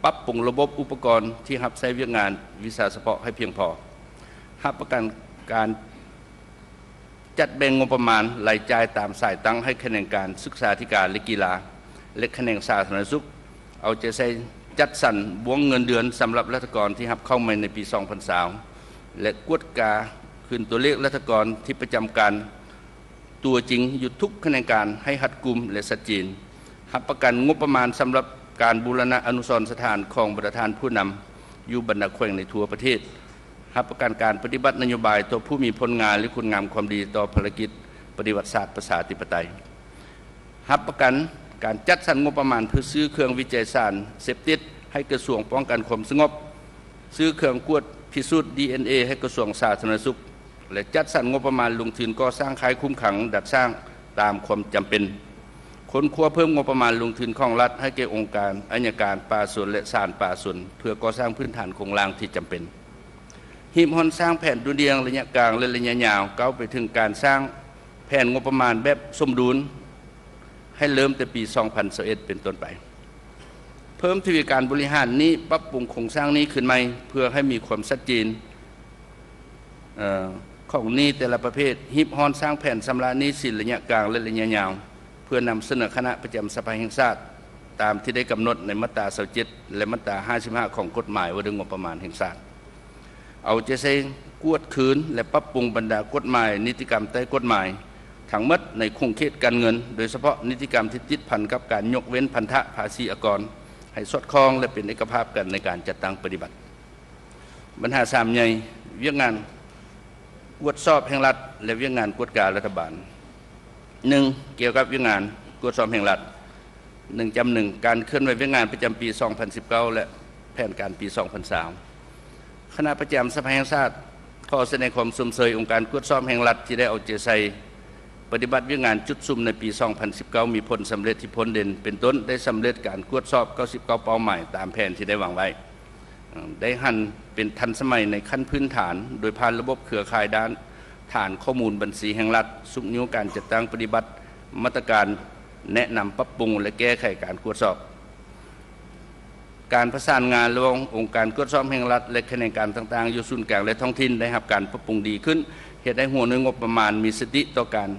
ປັບປຸງລະບົບອຸປະກອນທີ່ຮັບໃຊ້ວຽກງານວິຊາສະເພາະໃຫ້ພຽງພໍ, ຮັບປະກັນການ ຈັດແບ່ງງົບປະມານລາຍຈ່າຍຕາມສາຍຕັ້ງໃຫ້ຂະແໜງການສຶກສາທິການ ແລະ ກິລາ ແລະ ຂະແໜງສາທາລະນະສຸກ ເອົາໃຈໃສ່ຈັດສັນບ່ວງເງິນເດືອນສຳລັບລັດຖະກອນທີ່ຮັບເຂົ້າໃໝ່ໃນປີສອງພັນຊາວ ແລະ ກວດກາຄືນຕົວເລກລັດຖະກອນທີ່ປະຈຳການຕົວຈິງຢູ່ທຸກຂະແໜງການໃຫ້ຮັດກຸມ ແລະ ຊັດເຈນ, ຮັບປະກັນງົບປະມານສຳລັບການບູລະນະອະນຸສອນສະຖານຂອງບັນດາທ່ານຜູ້ນຳຢູ່ບັນດາແຂວງໃນທົ່ວປະເທດ, ຮັບປະກັນການປະຕິບັດນະໂຍບາຍຕໍ່ຜູ້ມີຜົນງານ ແລະ ຄຸນງາມຄວາມດີຕໍ່ພາລະກິດປະຕິວັດຊາດປະຊາທິປະໄຕ, ຮັບປະກັນການຈັດສັນງົບປະມານເພື່ອຊື້ເຄື່ອງວິໄຈສານເສບຕິດໃຫ້ກະຊວງປ້ອງກັນຄວາມສະຫງົບ, ຊື້ເຄື່ອງກວດພິສູດ ດີເອັນເອ ໃຫ້ກະຊວງສາທາລະນະສຸກ ແລະ ຈັດສັນງົບປະມານລົງທຶນກໍ່ສ້າງຄ້າຍຄຸມຂັງດັດສ້າງຕາມຄວາມຈຳເປັນ, ຄົ້ນຄວ້າເພີ່ມງົບປະມານລົງທຶນຂອງລັດໃຫ້ແກ່ອົງການໄອຍະການປະຊາຊົນ ແລະ ສານປະຊາຊົນ ເພື່ອກໍ່ສ້າງພື້ນຖານໂຄງລ່າງທີ່ຈຳເປັນ. ຮີບຮ້ອນສ້າງແຜນດຸ່ນດ່ຽງໄລຍະກາງ ແລະ ໄລຍະຍາວ ກ້າວໄປເຖິງການສ້າງແຜນງົບປະມານແບບສົມດຸນ ໃຫ້ເລີ່ມແຕ່ປີສອງພັນຊາວເອັດເປັນຕົ້ນໄປ. ເພີ່ມທະວີການບໍລິຫານໜີ້, ປັບປຸງໂຄງສ້າງໜີ້ຄືນໃໝ່ ເພື່ອໃຫ້ມີຄວາມຊັດເຈນ ເອີ ຂອງໜີ້ແຕ່ລະປະເພດ, ຮີບຮ້ອນສ້າງແຜນຊຳລະໜີ້ສິນໄລຍະກາງ ແລະ ໄລຍະຍາວ ເພື່ອນຳສະເໜີຄະນະປະຈຳສະພາແຫ່ງຊາດ ຕາມທີ່ໄດ້ກຳນົດໃນມາດຕາຊາວເຈັດ ແລະ ມາດຕາຫ້າສິບຫ້າ ຂອງກົດໝາຍວ່າດ້ວຍງົບປະມານແຫ່ງຊາດ. ເອົາໃຈໃສ່ກວດຄືນ ແລະ ປັບປຸງບັນດາກົດໝາຍ, ນິຕິກຳໃຕ້ກົດໝາຍທັງໝົດໃນຂົງເຂດການເງິນ, ໂດຍສະເພາະນິຕິກຳທີ່ຕິດພັນກັບການຍົກເວັ້ນພັນທະພາສີອາກອນ ໃຫ້ສອດຄ່ອງ ແລະ ເປັນເອກະພາບກັນໃນການຈັດຕັ້ງປະຕິບັດ. ບັນຫາສາມໃຫຍ່, ວຽກງານກວດສອບແຫ່ງລັດ ແລະ ວຽກງານກວດກາລັດຖະບານ. ໜຶ່ງ, ກ່ຽວກັບວຽກງານກວດສອບແຫ່ງລັດ. ໜຶ່ງຈຸດໜຶ່ງ ການເຄື່ອນໄຫວວຽກງານປະຈຳປີສອງພັນສິບເກົ້າ ແລະ ແຜນການປີສອງພັນຊາວ. ຄະນະປະຈຳສະພາແຫ່ງຊາດຂໍສະແດງຄວາມຊົມເຊີຍອົງການກວດສອບແຫ່ງລັດ ທີ່ໄດ້ເອົາໃຈໃສ່ປະຕິບັດວຽກງານຈຸດສຸມໃນປີສອງພັນສິບເກົ້າ ມີຜົນສຳເລັດທີ່ພົ້ນເດັ່ນ, ເປັນຕົ້ນ ໄດ້ສຳເລັດການກວດສອບເກົ້າສິບເກົ້າເປົ້າໝາຍຕາມແຜນທີ່ໄດ້ວາງໄວ້. ໄດ້ຫັນເປັນທັນສະໄໝໃນຂັ້ນພື້ນຖານ ໂດຍຜ່ານລະບົບເຄືອຂ່າຍດ້ານຖານຂໍ້ມູນບັນຊີແຫ່ງລັດ, ຊຸກຍູ້ການຈັດຕັ້ງປະຕິບັດມາດຕະການແນະນຳ, ປັບປຸງ ແລະ ແກ້ໄຂການກວດສອບ. ການປະສານງານລະຫວ່າງອົງການກວດສອບແຫ່ງລັດ ແລະ ຂະແໜງການຕ່າງໆ ຢູ່ສູນກາງ ແລະ ທ້ອງຖິ່ນ ໄດ້ຮັບການປັບປຸງດີຂຶ້ນ, ເຮັດໃຫ້ຫົວໜ່ວຍງົບປະມານມີສະຕິຕໍ່ການ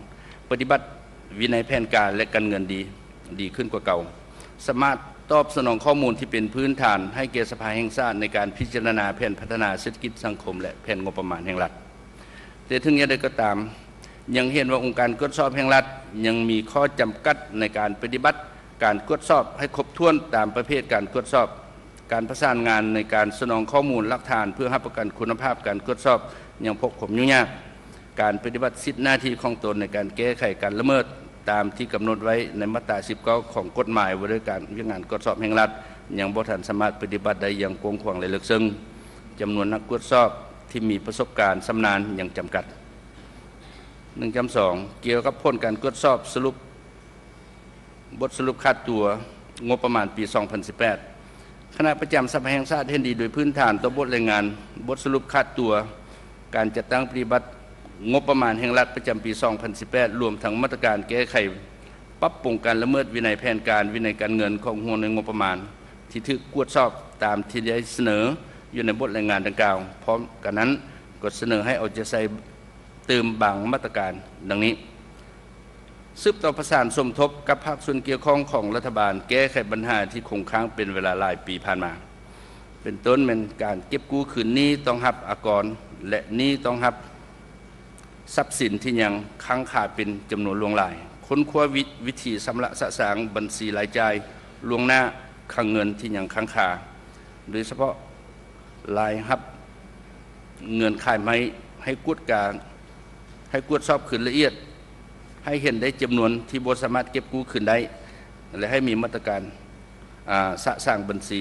ປະຕິບັດວິໄນແຜນການ ແລະ ການເງິນດີ, ດີຂຶ້ນກວ່າເກົ່າ. ສາມາດຕອບສະໜອງຂໍ້ມູນທີ່ເປັນພື້ນຖານໃຫ້ແກ່ສະພາແຫ່ງຊາດໃນການພິຈາລະນາແຜນພັດທະນາເສດຖະກິດສັງຄົມ ແລະ ແຜນງົບປະມານແຫ່ງລັດ. ແຕ່ເຖິງຢ່າງໃດກໍຕາມ, ຍັງເຫັນວ່າອົງການກວດສອບແຫ່ງລັດຍັງມີຂໍ້ຈຳກັດໃນການປະຕິບັດການກວດສອບໃຫ້ຄົບຖ້ວນຕາມປະເພດການກວດສອບ. ການປະສານງານໃນການສະໜອງຂໍ້ມູນຫຼັກຖານເພື່ອຮັບປະກັນຄຸນນະພາບການກວດສອບຍັງພົບຄວາມຫຍຸ້ງຍາກ. ການປະຕິບັດສິດໜ້າທີ່ຂອງຕົນໃນການແກ້ໄຂການລະເມີດຕາມທີ່ກຳນົດໄວ້ໃນມາດຕາສິບເກົ້າຂອງກົດໝາຍວ່າດ້ວຍການວຽກງານກວດສອບແຫ່ງລັດ ຍັງບໍ່ທັນສາມາດປະຕິບັດໄດ້ຢ່າງກວ້າງຂວາງ ແລະ ເລິກເຊິ່ງ. ຈຳນວນນັກກວດສອບທີ່ມີປະສົບການຊຳນານຍັງຈຳກັດ. ໜຶ່ງຈຸດສອງ ກ່ຽວກັບຜົນການກວດສອບສະຫຼຸບ ບົດສະຫຼຸບຂາດຕົວງົບປະມານປີສອງພັນສິບແປດ ຄະນະປະຈຳສະພາແຫ່ງຊາດເຫັນດີໂດຍພື້ນຖານຕໍ່ບົດລາຍງານບົດສະຫຼຸບຂາດຕົວ ການຈັດຕັ້ງປະຕິບັດງົບປະມານແຫ່ງລັດປະຈຳປີສອງພັນສິບແປດ ລວມທັງມາດຕະການແກ້ໄຂປັບປຸງການລະເມີດວິໄນແຜນການ, ວິໄນການເງິນຂອງຫົວໜ່ວຍງົບປະມານທີ່ຖືກກວດສອບຕາມທີ່ໄດ້ສະເໜີຢູ່ໃນບົດລາຍງານດັ່ງກ່າວ. ພ້ອມກັນນັ້ນ, ກໍສະເໜີໃຫ້ເອົາໃຈໃສ່ ຕື່ມບາງມາດຕະການດັ່ງນີ້: ສືບຕໍ່ປະສານສົມທົບກັບພາກສ່ວນກ່ຽວຂ້ອງຂອງລັດຖະບານ ແກ້ໄຂບັນຫາທີ່ຄົງຄ້າງເປັນເວລາຫຼາຍປີຜ່ານມາ, ເປັນຕົ້ນແມ່ນການເກັບກູ້ຄືນໜີ້ຕ້ອງຮັບອາກອນ ແລະ ໜີ້ຕ້ອງຮັບຊັບສິນທີ່ຍັງຄ້າງຄາເປັນຈຳນວນຫຼວງຫຼາຍ, ຄົ້ນຄວ້າວິ ວິທີຊຳລະສະສາງບັນຊີລາຍຈ່າຍລ່ວງໜ້າ, ຄັງເງິນທີ່ຍັງຄ້າງຄາ ໂດຍສະເພາະລາຍຮັບເງິນຂາຍໄມ້ ໃຫ້ກວດກາ ໃຫ້ກວດສອບຄືນລະອຽດ ໃຫ້ເຫັນໄດ້ຈຳນວນທີ່ບໍ່ສາມາດເກັບກູ້ຄືນໄດ້ ແລະ ໃຫ້ມີມາດຕະການ ອາ ສະສາງບັນຊີ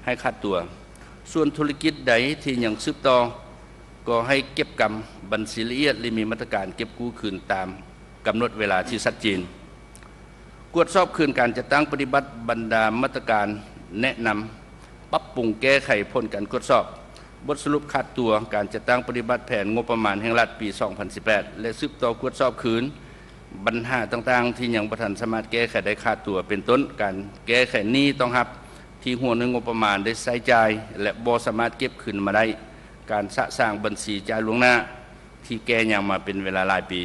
ໃຫ້ຂາດຕົວ. ສ່ວນທຸລະກິດໃດທີ່ຍັງສືບຕໍ່ ກໍໃຫ້ເກັບກຳບັນຊີລະອຽດ ແລະ ມີມາດຕະການເກັບກູ້ຄືນຕາມກຳນົດເວລາທີ່ຊັດເຈນ. ກວດສອບຄືນການຈັດຕັ້ງປະຕິບັດບັນດາມາດຕະການແນະນຳ ປັບປຸງແກ້ໄຂຜົນການກວດສອບ, ບົດສະຫຼຸບຂາດຕົວການຈັດຕັ້ງປະຕິບັດແຜນງົບປະມານແຫ່ງລັດປີສອງພັນສິບແປດ ແລະ ສືບຕໍ່ກວດສອບຄືນບັນຫາຕ່າງໆທີ່ຍັງບໍ່ທັນສາມາດແກ້ໄຂໄດ້ຂາດຕົວ, ເປັນຕົ້ນ ການແກ້ໄຂໜີ້ຕ້ອງຮັບທີ່ຫົວໜ່ວຍງົບປະມານໄດ້ໃຊ້ຈ່າຍ ແລະ ບໍ່ສາມາດເກັບຄືນມາໄດ້, ການສະສາງບັນຊີຈ່າຍລ່ວງໜ້າທີ່ແກ່ຍາວມາເປັນເວລາຫຼາຍປີ.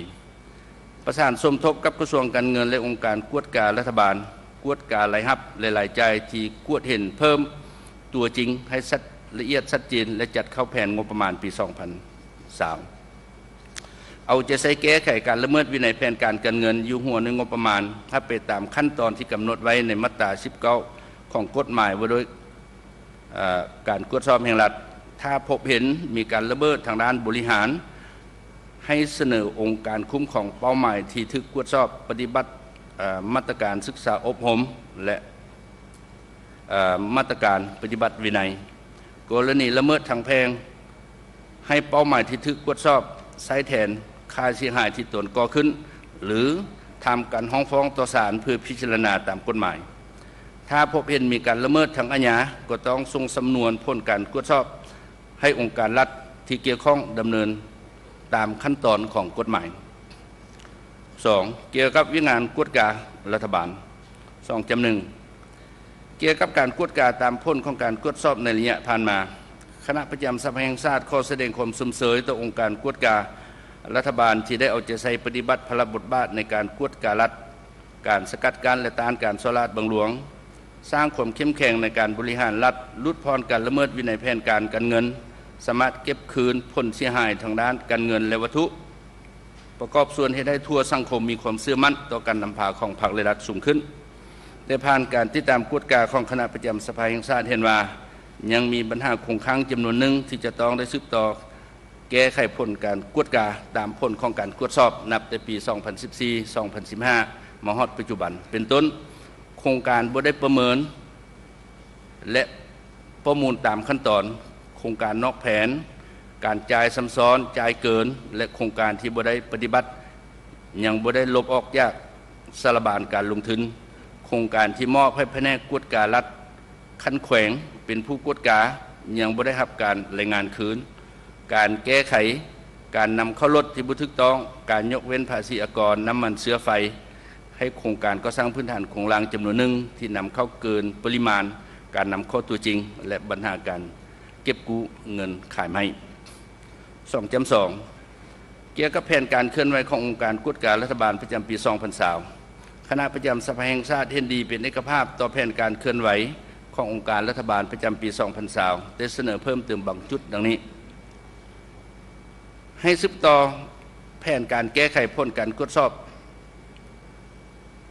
ປະສານສົມທົບກັບກະຊວງການເງິນ ແລະ ອົງການກວດກາລັດຖະບານ ກວດກາລາຍຮັບ ແລະ ລາຍຈ່າຍທີ່ກວດເຫັນເພີ່ມຕົວຈິງໃຫ້ຊັດ ລະອຽດຊັດເຈນ ແລະ ຈັດເຂົ້າແຜນງົບປະມານປີສອງພັນຊາວ. ເອົາໃຈໃສ່ແກ້ໄຂການລະເມີດວິໄນແຜນການການເງິນຢູ່ຫົວໜ່ວຍງົບປະມານ ໃຫ້ເປັນໄປຕາມຂັ້ນຕອນທີ່ກຳນົດໄວ້ໃນມາດຕາສິບເກົ້າຂອງກົດໝາຍວ່າດ້ວຍ ເອີ ການກວດສອບແຫ່ງລັດ. ຖ້າພົບເຫັນມີການລະເມີດທາງດ້ານບໍລິຫານ, ໃຫ້ສະເໜີອົງການຄຸ້ມຄອງເປົ້າໝາຍທີ່ຖືກກວດສອບປະຕິບັດ ເອີ ມາດຕະການສຶກສາອົບຮົມ ແລະ ເອີ ມາດຕະການປະຕິບັດວິໄນ. ກໍລະນີລະເມີດທາງແພ່ງ, ໃຫ້ເປົ້າໝາຍທີ່ຖືກກວດສອບໃຊ້ແທນຄ່າເສຍຫາຍທີ່ຕົນກໍ່ຂຶ້ນ ຫຼື ທຳການຮ້ອງຟ້ອງຕໍ່ສານເພື່ອພິຈາລະນາຕາມກົດໝາຍ. ຖ້າພົບເຫັນມີການລະເມີດທາງອາຍາ, ກໍຕ້ອງສົ່ງສຳນວນຜົນການກວດສອບໃຫ້ອົງການລັດທີ່ກ່ຽວຂ້ອງດຳເນີນຕາມຂັ້ນຕອນຂອງກົດໝາຍ. ສອງ, ກ່ຽວກັບວຽກງານກວດກາລັດຖະບານ. ສອງຈຸດໜຶ່ງ ກ່ຽວກັບການກວດກາຕາມຜົນຂອງການກວດສອບໃນໄລຍະຜ່ານມາ, ຄະນະປະຈຳສະພາແຫ່ງຊາດຂໍສະແດງຄວາມຊົມເຊີຍຕໍ່ອົງການກວດກາລັດຖະບານທີ່ໄດ້ເອົາໃຈໃສ່ປະຕິບັດພາລະບົດບາດໃນການກວດກາລັດ, ການສະກັດກັ້ນ ແລະ ຕ້ານການສໍ້ລາດບັງຫຼວງ, ສ້າງຄວາມເຂັ້ມແຂງໃນການບໍລິຫານລັດ, ຫຼຸດຜ່ອນການລະເມີດວິໄນແຜນການການເງິນ, ສາມາດເກັບຄືນຜົນເສຍຫາຍທາງດ້ານການເງິນ ແລະ ວັດຖຸ, ປະກອບສ່ວນເຮັດໃຫ້ທົ່ວສັງຄົມມີຄວາມເຊື່ອໝັ້ນຕໍ່ການນຳພາຂອງພັກ ແລະ ລັດສູງຂຶ້ນ. ແຕ່ຜ່ານການຕິດຕາມກວດກາຂອງຄະນະປະຈຳສະພາແຫ່ງຊາດເຫັນວ່າ ຍັງມີບັນຫາຄົງຄ້າງຈຳນວນໜຶ່ງທີ່ຈະຕ້ອງໄດ້ສືບຕໍ່ແກ້ໄຂຜົນການກວດກາຕາມຜົນຂອງການກວດສອບນັບແຕ່ປີສອງພັນສິບສີ່ ສອງພັນສິບຫ້າ ມາຮອດປັດຈຸບັນ, ເປັນຕົ້ນ ໂຄງການບໍ່ໄດ້ປະເມີນ ແລະ ປະມູນຕາມຂັ້ນຕອນ, ໂຄງການນອກແຜນ, ການຈ່າຍຊ້ຳຊ້ອນ, ຈ່າຍເກີນ ແລະ ໂຄງການທີ່ບໍ່ໄດ້ປະຕິບັດ ຍັງບໍ່ໄດ້ລົບອອກຈາກສາລະບານການລົງທຶນ, ໂຄງການທີ່ມອບໃຫ້ພະແນກກວດກາລັດຂັ້ນແຂວງເປັນຜູ້ກວດກາ ຍັງບໍ່ໄດ້ຮັບການລາຍງານຄືນ, ການແກ້ໄຂການນຳເຂົ້າລົດທີ່ບໍ່ຖືກຕ້ອງ, ການຍົກເວັ້ນພາສີອາກອນນ້ຳມັນເຊື້ອໄຟໃຫ້ໂຄງການກໍ່ສ້າງພື້ນຖານໂຄງລ່າງຈຳນວນໜຶ່ງທີ່ນຳເຂົ້າເກີນປະລິມານການນຳເຂົ້າຕົວຈິງ ແລະ ບັນຫາການເກັບກູ້ເງິນຂາຍໄມ້. ສອງຈຸດສອງ ກ່ຽວກັບແຜນການເຄື່ອນໄຫວຂອງອົງການກວດກາລັດຖະບານປະຈຳປີສອງພັນຊາວ, ຄະນະປະຈຳສະພາແຫ່ງຊາດເຫັນດີເປັນເອກະພາບຕໍ່ແຜນການເຄື່ອນໄຫວຂອງອົງການລັດຖະບານປະຈຳປີສອງພັນຊາວ ແຕ່ສະເໜີເພີ່ມເຕີມບາງຈຸດດັ່ງນີ້. ໃຫ້ສືບຕໍ່ແຜນການແກ້ໄຂຜົນການກວດສອບ,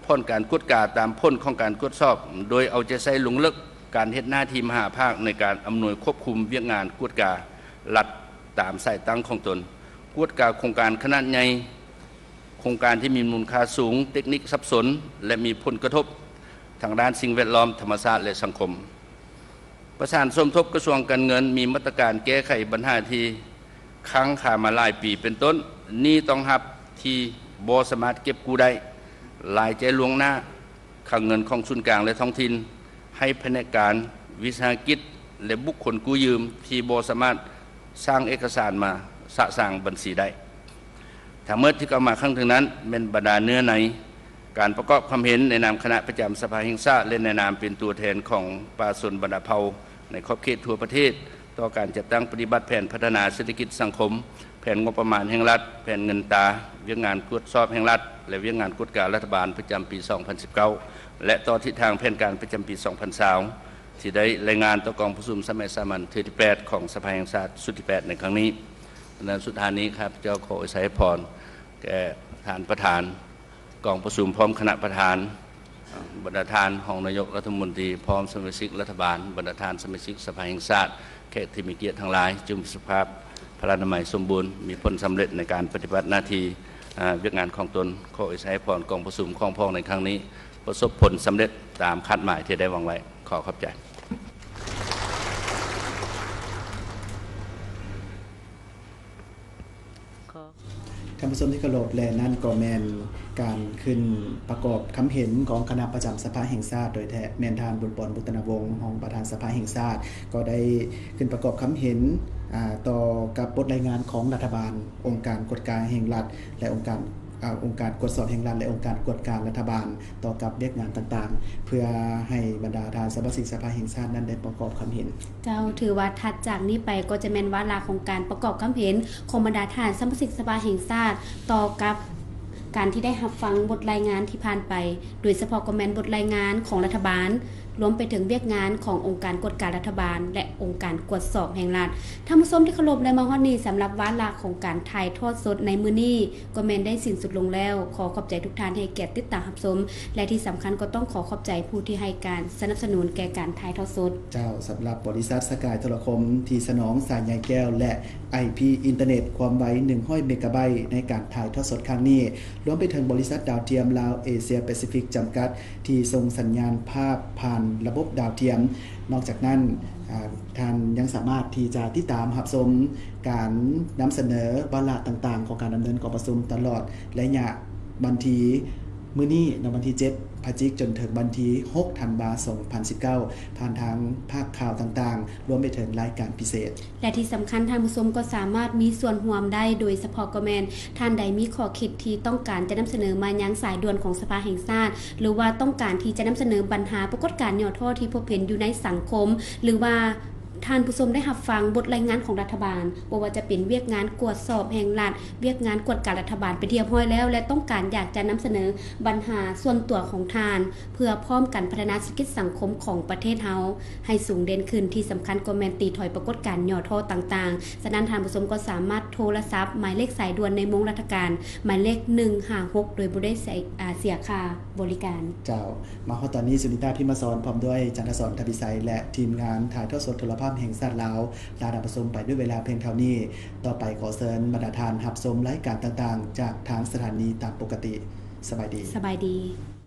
ຜົນການກວດກາຕາມຜົນຂອງການກວດສອບ, ໂດຍເອົາໃຈໃສ່ລົງເລິກການເຮັດໜ້າທີ່ມະຫາພາກໃນການອຳນວຍຄວບຄຸມວຽກງານກວດກາລັດຕາມສາຍຕັ້ງຂອງຕົນ, ກວດກາໂຄງການຂະໜາດໃຫຍ່, ໂຄງການທີ່ມີມູນຄ່າສູງ, ເຕັກນິກສັບສົນ ແລະ ມີຜົນກະທົບທາງດ້ານສິ່ງແວດລ້ອມ, ທຳມະຊາດ ແລະ ສັງຄົມ. ປະສານສົມທົບກະຊວງການເງິນ ມີມາດຕະການແກ້ໄຂບັນຫາທີ່ຄ້າງຄາມາຫຼາຍປີ ເປັນຕົ້ນ ໜີ້ຕ້ອງຮັບທີ່ບໍ່ສາມາດເກັບກູ້ໄດ້, ລາຍຈ່າຍລ່ວງໜ້າ, ຄັງເງິນຂອງສູນກາງ ແລະ ທ້ອງຖິ່ນ ໃຫ້ພະແນກການ, ວິສາຫະກິດ ແລະ ບຸກຄົນກູ້ຢືມທີ່ບໍ່ສາມາດສ້າງເອກະສານມາ ສະສາງບັນຊີໄດ້. ທັງໝົດທີ່ກ່າວມາຂ້າງເທິງນັ້ນ ແມ່ນບັນດາເນື້ອໃນການປະກອບຄຳເຫັນໃນນາມຄະນະປະຈຳສະພາແຫ່ງຊາດ ແລະ ໃນນາມເປັນຕົວແທນຂອງປະຊາຊົນບັນດາເຜົ່າໃນຂອບເຂດທົ່ວປະເທດ ຕໍ່ການຈັດຕັ້ງປະຕິບັດແຜນພັດທະນາເສດຖະກິດສັງຄົມ, ແຜນງົບປະມານແຫ່ງລັດ, ແຜນເງິນຕາ, ວຽກງານກວດສອບແຫ່ງລັດ ແລະ ວຽກງານກວດກາລັດຖະບານປະຈຳປີສອງພັນສິບເກົ້າ ແລະ ຕໍ່ທິດທາງແຜນການປະຈຳປີສອງພັນຊາວ ທີ່ໄດ້ລາຍງານຕໍ່ກອງປະຊຸມສະໄໝສາມັນເທື່ອທີແປດຂອງສະພາແຫ່ງຊາດຊຸດທີແປດໃນຄັ້ງນີ້. ດັ່ງນັ້ນ ສຸດທ້າຍນີ້ ຂ້າພະເຈົ້າຂໍອວຍໄຊໃຫ້ພອນແກ່ທ່ານປະທານກອງປະຊຸມ ພ້ອມຄະນະປະທານ, ບັນດາທ່ານຮອງນາຍົກລັດຖະມົນຕີ ພ້ອມສະມາຊິກລັດຖະບານ, ບັນດາທ່ານສະມາຊິກສະພາແຫ່ງຊາດ, ແຂກທີ່ມີກຽດທັງຫຼາຍ, ຈົ່ງມີສຸຂະພາບພະລານາໄມສົມບູນ, ມີຜົນສຳເລັດໃນການປະຕິບັດໜ້າທີ່, ອາ, ວຽກງານຂອງຕົນ. ຂໍອວຍໄຊໃຫ້ພອນກອງປະຊຸມຂອງພວກໃນຄັ້ງນີ້ ປະສົບຜົນສຳເລັດຕາມຄາດໝາຍທີ່ໄດ້ຫວັງໄວ້. ຂໍຂອບໃຈ. ທ່ານຜູ້ຊົມທີ່ເຄົາລົບ, ແລະ ນັ້ນກໍແມ່ນການຂຶ້ນປະກອບຄຳເຫັນຂອງຄະນະປະຈຳສະພາແຫ່ງຊາດ ໂດຍແທ້ແມ່ນທ່ານ ບຸນປອນ ບຸດຕະນະວົງ ຮອງປະທານສະພາແຫ່ງຊາດ ກໍໄດ້ຂຶ້ນປະກອບຄຳເຫັນ, ອາ, ຕໍ່ກັບບົດລາຍງານຂອງລັດຖະບານ, ອົງການກວດກາແຫ່ງລັດ ແລະ ອົງການ ອາ, ອົງການກວດສອບແຫ່ງລັດ ແລະ ອົງການກວດກາລັດຖະບານ ຕໍ່ກັບວຽກງານຕ່າງໆ ເພື່ອໃຫ້ບັນດາທ່ານສະມາຊິກສະພາແຫ່ງຊາດນັ້ນໄດ້ປະກອບຄຳເຫັນ. ເຈົ້າ, ຖືວ່າຖັດຈາກນີ້ໄປກໍຈະແມ່ນວາລະຂອງການປະກອບຄຳເຫັນຂອງບັນດາທ່ານສະມາຊິກສະພາແຫ່ງຊາດ ຕໍ່ກັບການທີ່ໄດ້ຮັບຟັງບົດລາຍງານທີ່ຜ່ານໄປ, ໂດຍສະເພາະກໍແມ່ນບົດລາຍງານຂອງລັດຖະບານ, ລວມໄປເຖິງວຽກງານຂອງອົງການກວດກາລັດຖະບານ ແລະ ອົງການກວດສອບແຫ່ງລັດ. ທ່ານຜູ້ຊົມທີ່ເຄົາລົບ, ແລະ ມາຮອດນີ້ ສຳລັບວາລະຂອງການຖ່າຍທອດສົດໃນມື້ນີ້ ກໍແມ່ນໄດ້ສິ້ນສຸດລົງແລ້ວ. ຂໍຂອບໃຈທຸກທ່ານທີ່ໃຫ້ກຽດຕິດຕາມຮັບຊົມ ແລະ ທີ່ສຳຄັນກໍຕ້ອງຂໍຂອບໃຈຜູ້ທີ່ໃຫ້ການສະໜັບສະໜູນແກ່ການຖ່າຍທອດສົດ. ເຈົ້າ, ສຳລັບບໍລິສັດສະກາຍໂທລະຄົມທີ່ສະໜອງສາຍໃຍແກ້ວ ແລະ ໄອພີ ອິນເຕີເນັດຄວາມໄວໜຶ່ງຮ້ອຍເມກາໄບ ໃນການຖ່າຍທອດສົດຄັ້ງນີ້, ລວມໄປເຖິງບໍລິສັດດາວທຽມລາວເອເຊຍແປຊີຟິກຈຳກັດ ທີ່ສົ່ງສັນຍານພາບຜ່ານລະບົບດາວທຽມ. ນອກຈາກນັ້ນ, ອາ, ທ່ານຍັງສາມາດທີ່ຈະຕິດຕາມຮັບຊົມການນຳສະເໜີວາລະຕ່າງໆຂອງການດຳເນີນກອງປະຊຸມຕະຫຼອດໄລຍະວັນທີ ມື້ນີ້ເນາະ ວັນທີເຈັດພະຈິກ ຈົນເຖິງວັນທີຫົກທັນວາ ສອງພັນສິບເກົ້າ ຜ່ານທາງພາກຂ່າວຕ່າງໆ ລວມໄປເຖິງລາຍການພິເສດ. ແລະ ທີ່ສຳຄັນ, ທ່ານຜູ້ຊົມກໍສາມາດມີສ່ວນຮ່ວມໄດ້, ໂດຍສະເພາະກໍແມ່ນທ່ານໃດມີຂໍ້ຄິດທີ່ຕ້ອງການຈະນຳສະເໜີມາຍັງສາຍດ່ວນຂອງສະພາແຫ່ງຊາດ ຫຼືວ່າຕ້ອງການທີ່ຈະນຳສະເໜີບັນຫາປາກົດການຫຍໍ້ທໍ້ທີ່ພົບເຫັນຢູ່ໃນສັງຄົມ ຫຼືວ່າ ທ່ານຜູ້ຊົມໄດ້ຮັບຟັງບົດລາຍງານຂອງລັດຖະບານ, ບໍ່ວ່າຈະເປັນວຽກງານກວດສອບແຫ່ງລັດ, ວຽກງານກວດກາລັດຖະບານເປັນທີ່ຮຽບຮ້ອຍແລ້ວ ແລະ ຕ້ອງການຢາກຈະນຳສະເໜີບັນຫາສ່ວນຕົວຂອງທ່ານ ເພື່ອພ້ອມກັນພັດທະນາເສດຖະກິດສັງຄົມຂອງປະເທດເຮົາໃຫ້ສູງເດັ່ນຂຶ້ນ, ທີ່ສຳຄັນກໍແມ່ນຕີຖອຍປາກົດການຫຍໍ້ທໍ້ຕ່າງໆ. ສະນັ້ນ, ທ່ານຜູ້ຊົມກໍສາມາດໂທລະສັບໝາຍເລກສາຍດ່ວນໃນໂມງລັດຖະການ ໝາຍເລກໜຶ່ງຫ້າຫົກ ໂດຍບໍ່ໄດ້ເສຍ ອາ ເສຍຄ່າບໍລິການ. ເຈົ້າ. ມາຮອດຕອນນີ້, ສຸນິຕາ ພິມມະສອນ ພ້ອມດ້ວຍ ຈັນທະສອນ ທະວິໄຊ ແລະ ທີມງານຖ່າຍທອດສົດໂທລະພາບແຫ່ງຊາດລາວ ລາທ່ານຜູ້ຊົມໄປດ້ວຍເວລາພຽງເທົ່ານີ້. ຕໍ່ໄປຂໍເຊີນບັນດາທ່ານຮັບຊົມລາຍການຕ່າງໆ ຈາກທາງສະຖານີຕາມປົກກະຕິ. ສະບາຍດີ. ສະບາຍດີ.